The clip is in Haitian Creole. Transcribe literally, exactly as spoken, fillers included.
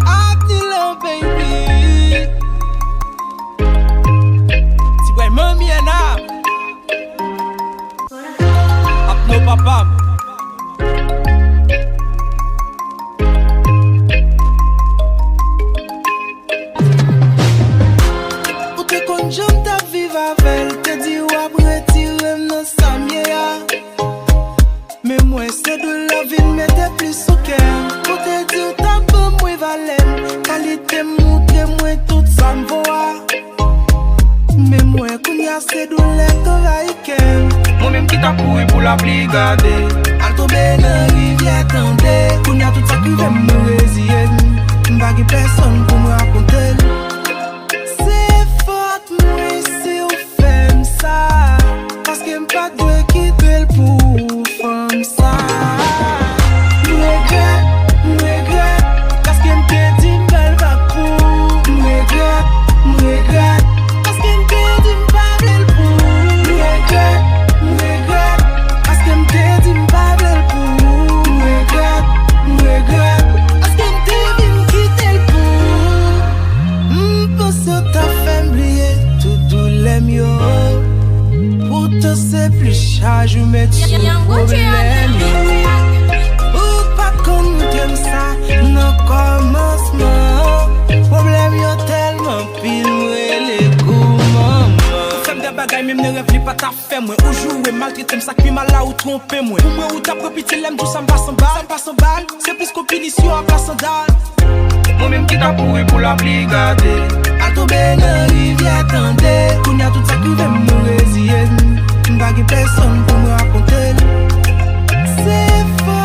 Abnilo, baby. Ti bway manmi Ana. Abno papa m. Ou te konn jan m t ap viv avè l, te di w ap retire m nan sa m ye a. Men mwen se doulè w vin mete plis sou kè m. Ou te di w t ap ban mwen valè m, kalite m, moutre mwen tout sa m vo a. Men mwen kounye a se doulè k anvayi kè m. Mwen menm ki t ap kouri pou lapli gade. Al tonbe nan rivyè tande. Kounye a tout sa k rive m, mwen reziye m. M pa gen pèsonn pou m rakonte l. Se fòt mwen si w fè m sa. Paske m pa t dwe kite l pou fanm sa. M regrèt, m regrèt, paske m te di m ba l vag pou ou. M regrèt, m regrèt, paske m te di m pa vle l pou ou. M regrèt, m regrèt, paske m te di m pa vle l pou ou. M regrèt, m regrèt, paske m te vin kite l pou ou. M panse w t ap fè m bliye tout doulè m yo. Poutan se plis chaj ou met sou pwoblèm yo. Ou pa t konn montre m sa nan kòmansman. Pwoblèm yo tèlman pil, m rele gwo manman. Ou fè m de bagay, menm nan rèv li pa t ap fè mwen. Ou joure, maltrete m, sa k pi mal la, ou twonpe mwen. Pou mwen, ou t ap pran piti lè m di w sa m pa sanbal. Sa m pa sanbal, se plis konpinisyon ak lasandal. Mwen menm ki t ap kouri pou lapli gade. Al tonbe nan rivyè tande. Kounye a tout sa k rive m, mwen reziye m. M pa gen pèsonn pou m rakonte l. Se fò